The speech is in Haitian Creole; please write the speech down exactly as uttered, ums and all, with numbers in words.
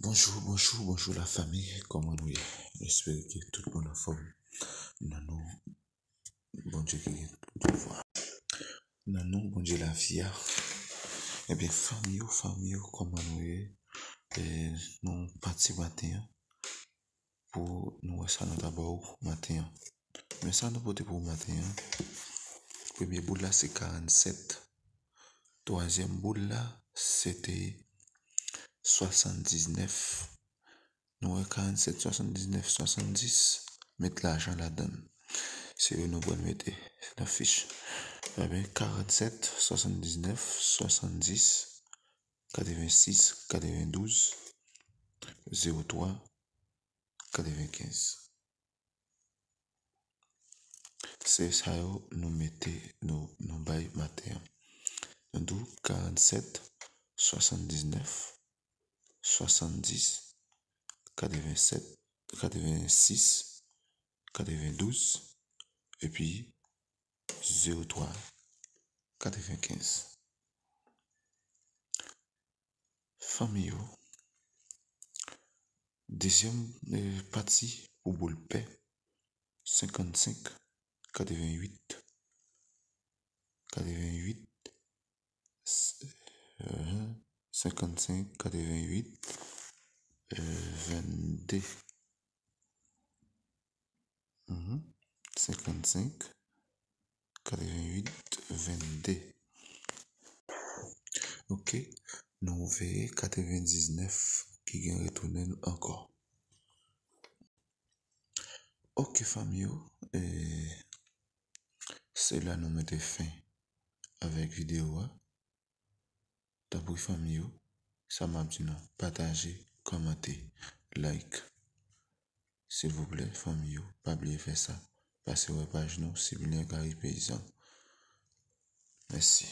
Bonjou, bonjou, bonjou la fami, kòman nou ye? M espere ke tout moun anfòm nan non Bondye ki gen tout pouvwa. Nan non Bondye lavi a. Ebyen, fanmi yo, fanmi yo, kòman nou ye? E, nou pati maten an pou nou wè sa nou ta ba w maten an. Men sa nou pote pou w maten an. Premye boul la se karannsèt. Twazyèm boul la se te swasanndiznèf. Nou wè karannsèt, swasanndiznèf, swasanndis, met lajan ladan l. Se yo nou pral mete nan fich. Ebyen, karannsèt, swasanndiznèf, swasanndis, katrevensis, katrevendouz, zewo twa, katrevenkenz. Se sa yo nou mete, nou, nou bay maten an. Nou di w karannsèt, swasanndiznèf, swasanndis, katrevensèt, katrevensis, katrevendouz, epi zewo twa, katrevenkenz. Fanmi yo, dezyèm, eh, pati pou boul pè, senkannsenk, katrevenwit, katrevenwit, s-, euh, senkannsenk, katrevenwit, euh, vennde. Mhm. Senkannsenk, katrevenwit, vennde. Ok, nou veye katrevendiznèf ki gen retounen ankò. Ok, fanmi yo, e, se la nou mete fen avèk videyo a. Tanpri fanmi yo, sa m ap di nou, pataje, kòmante, like. Silvouplè, fanmi yo, pa bliye fè sa. Pase wè paj nou, Sibilyen Kari Peyizan. Mèsi.